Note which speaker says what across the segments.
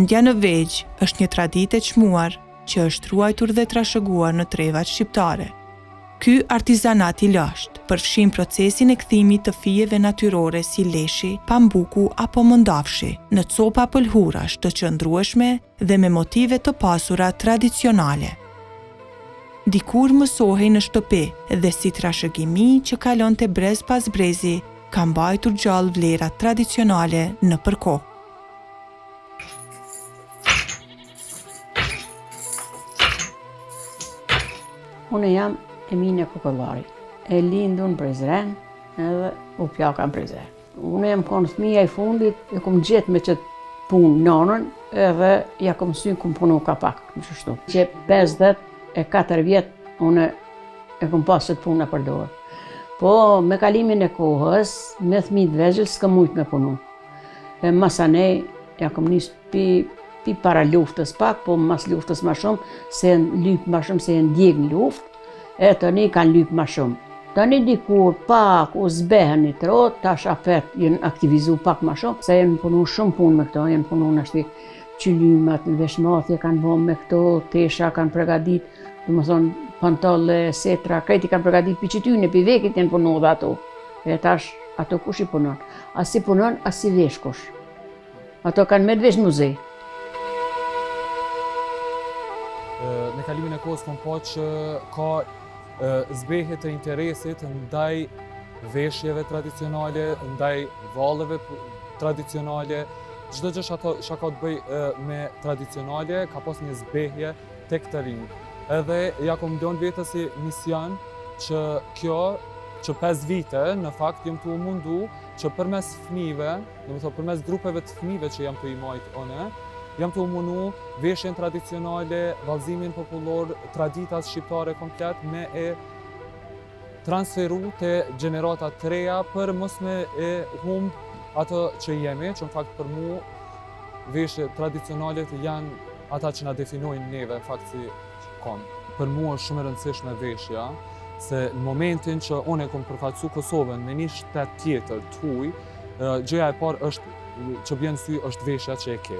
Speaker 1: Endja në vegjë është një traditë e çmuar që është ruajtur dhe trashëguar në trevat shqiptare. Ky artizanat i lashtë përfshin procesin e kthimit të fijeve natyrore si leshi, pambuku apo mëndafshi në copa pëlhurash të qëndrueshme dhe me motive të pasura tradicionale. Dikur mësohej në shtëpi dhe si trashëgimi që kalonte brez pas brezi ka mbajtur gjallë vlerat tradicionale nëpër kohë.
Speaker 2: Unë jam Emine Kokollari, e lindun në Prizren edhe u plaka në Prizren. Unë jam konë fëmija i fundit, e kom gjetë me qëtë punë nonën edhe ja kom msy, kom punu ka pak, në qështu. Që 54 vjet, unë e kom pasë qëtë punë nëpër dorë. Po, me kalimin e kohës, me fëmijë të vegjël, s'kom mujtë me punu. E masanej, ja kom nisë pi, pi para luftës pak, po mas luftës ma shumë, se janë lypë ma shumë, se janë djegë në luftë, e tani kanë lypë ma shumë. Tani dikur pak u zbehën një trohë, tash apet janë aktivizu pak ma shumë, se janë punu shumë punë me këto, janë punu nashti qylymat, në veshmathje kanë bo me këto, tesha kanë pregadit, domethonë, pantolle, setra, krejt i kanë pregadit pi qëtyne, pi vekit janë punu dhe ato. E tash, ato kush i punon? As i punon, as i vesh kush. Ato kanë met veç në muze.
Speaker 3: Me kalimin e kohës kom pa që ka zbehje të interesit ndaj veshjeve tradicionale, ndaj valleve tradicionale, çdo gjë që ka të bëjë me tradicionale, ka pas një zbehje tek të rinjtë. Edhe ja kom lënë vetes si mision që kjo, që 5 vite, në fakt, jam tu u mundu që përmes fëmijëve, Domethonë, përmes grupeve të fëmijëve që jam tu i majtë une, jam tu u mundu veshjen tradicionale, vallëzimin popullor, traditat shqiptare komplet me e transferu te gjeneratat të reja për mos me e humb ato që jemi, që në fakt për mu veshjet tradicionale janë ata që na definojnë neve në fakt si komb. Për mu është shumë e rëndësishme veshja, se në momentin që unë e kom përfaqësu Kosovën me një shtet tjetër të huj, Gjëja e parë është që bjen në sy është veshja që e ke.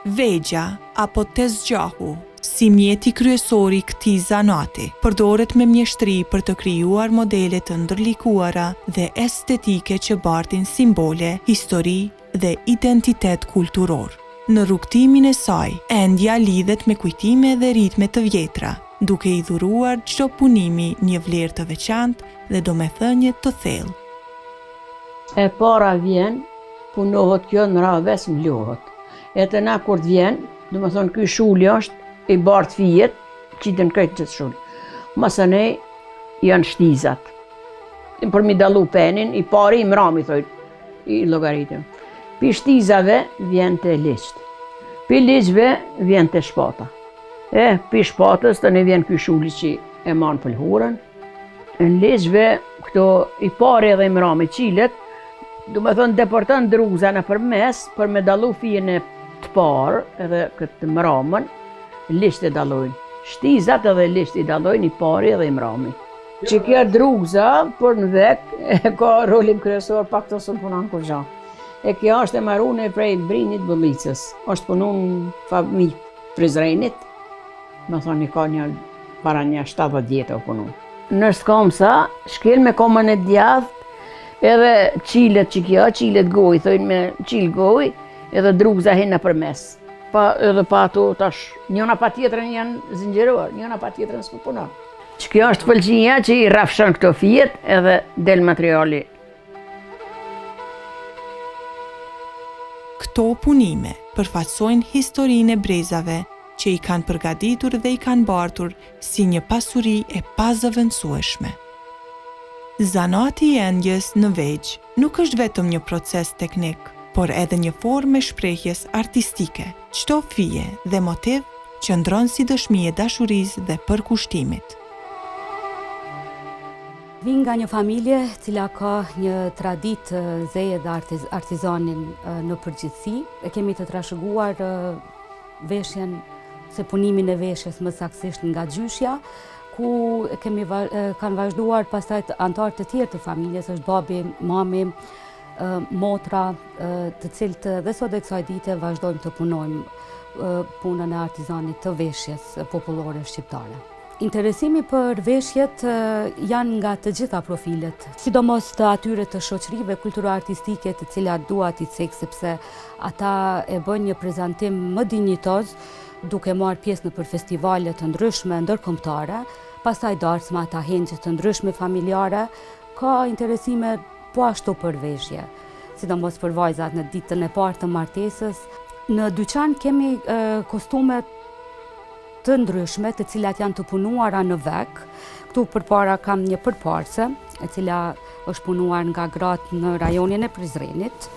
Speaker 1: Vegja apo tezgjahu, si mjeti kryesor i këtij zanati, përdoret me mjeshtri për të krijuar modele të ndërlikuara dhe estetike që bartin simbole, histori dhe identitet kulturor. Në rrugëtimin e saj, endja lidhet me kujtime dhe ritme të vjetra, duke i dhuruar çdo punimi një vlerë të veçantë dhe domethënie të thellë.
Speaker 2: E para vjen, punohet kjo në radhë veç mblohet. E te na kur të vjen, domethonë ky shulli është i bart fijet, qiten krejt n'qët shull. Masanej janë shtizat. Për mi dallu penin, i pari i mrami, thojnë, i llogaritim. Pi shtizave vjen te liqt. Pi liqve vjen te shpata. E, pi shpatës tani vjen ky shulli që e man pëlhurën. Në liqve, këto i pari edhe i mrami qilet, domethonë depërton drugza nëpër mes, për me dallu fijen e të parë, edhe këtë të mramën, liqt e dallojnë. Shtizat edhe liqt i dallojnë i pari edhe i mrami. Që kjo drugza për në vek e ka rolin kryesor pa këto s'un punon kurgja. E kjo është e marune prej Brinit Bëllicës. është punu në familje Prizrenit, domethonë i ka një para një 70 vjetë o punu. Në komsa, shkel me komën e djathtë, edhe qilet që kjo, qilet goj, thojnë me qil goj, edhe drugza hin nëpër mes. Pa, edhe pa ato tash, njëna pa tjetrën janë zinxhiruar, njëna pa tjetrën s'po punon. Që kjo është pëlqinja që i rrafshon këto fijet edhe del materiali.
Speaker 1: Këto punime përfaqësojnë historinë e brezave që i kanë përgatitur dhe i kanë bartur si një pasuri e pazëvendësueshme. Zanati i endjes në vegjë nuk është vetëm një proces teknik, por edhe një formë e shprehjes artistike. Çdo fije dhe motiv qëndron si dëshmi e dashurisë dhe përkushtimit.
Speaker 4: Vij nga një familje cila ka një traditë zeje dhe artizanin në përgjithësi. E kemi të trashëguar veshjen, se punimin e veshjes më saktësisht nga gjyshja, ku kemi kanë vazhduar pastaj anëtarë të tjerë të familjes, është babi, mami. motra, të cilët dhe sot e kësaj dite vazhdojmë të punojmë punën e artizanit të veshjes popullore shqiptare. Interesimi për veshjet janë nga të gjitha profilet, sidomos të atyre të shoqërive kulturo-artistike të cilat dua t'i cek, sepse ata e bëjnë një prezantim më dinjitoz, duke marrë pjesë nëpër festivale të ndryshme ndërkombëtare, pastaj darsma, ahengje të ndryshme familjare, ka interesime po ashtu për veshje, sidomos për vajzat në ditën e parë të martesës. Në dyqan kemi kostume të ndryshme, të cilat janë të punuara në vek. Këtu përpara kam një përparëse, e cila është punuar nga gratë në rajonin e Prizrenit.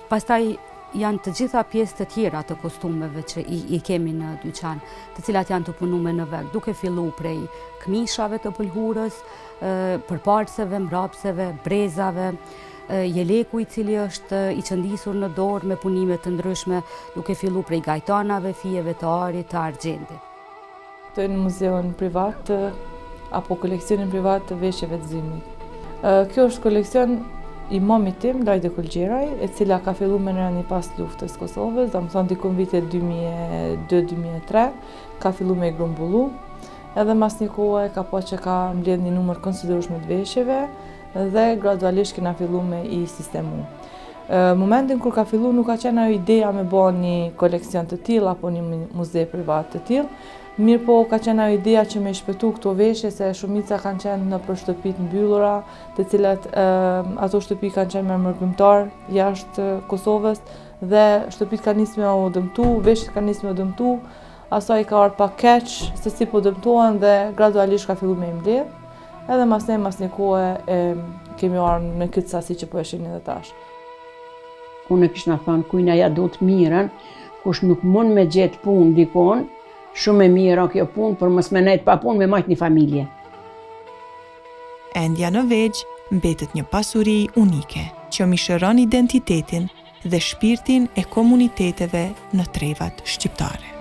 Speaker 4: Pastaj janë të gjitha pjesë të tjera të kostumeve që i, i kemi në dyqan, të cilat janë të punume në vek, duke fillu prej këmishave të pëlhurës, përparëseve, mbrapseve, brezave, jeleku i cili është i qëndisur në dorë me punime të ndryshme, duke fillu prej gajtanave, fijeve të arit, të argjendit.
Speaker 5: Këtu në muzeun privat apo koleksionin privat të veshjeve të Zymit. Kjo është koleksion i mamit tim, Lajde Kolgjeraj, e cila ka fillu me rëni pas luftës Kosovës, domethonë diku në vitet 2002-2003, ka fillu me grumbullu, edhe mas një kohe ka pa që ka mbledh një numër konsiderueshëm të veshjeve, dhe gradualisht kena fillu me i sistemu. Momentin kur ka fillu nuk ka qenë ajo ideja me bo një koleksion të tillë apo një muze privat të tillë, mirëpo ka qenë ajo ideja që me i shpëtu këto veshje se shumica kanë qenë nëpër shtëpi të mbyllura, të cilat ato shtëpi kanë qenë me mërgimtarë jashtë Kosovës dhe shtëpitë kanë nisë me u dëmtu, veshjet kanë nisë me u dëmtu, asaj i ka ardhë pak keq se si po dëmtohen dhe gradualisht ka fillu me i mbledh. Edhe masnej mas një kohe e kemi ardhë në këtë sasi që po e shihni edhe tash.
Speaker 2: Unë e kishna thonë, kujna ja du të mirën, kush nuk mund me gjetë punë dikun, shumë e mirë o kjo punë, për mos me nejtë pa punë, me majtë një familje.
Speaker 1: Endja në vegjë mbetet një pasuri unike, që mishëron identitetin dhe shpirtin e komuniteteve në trevat shqiptare.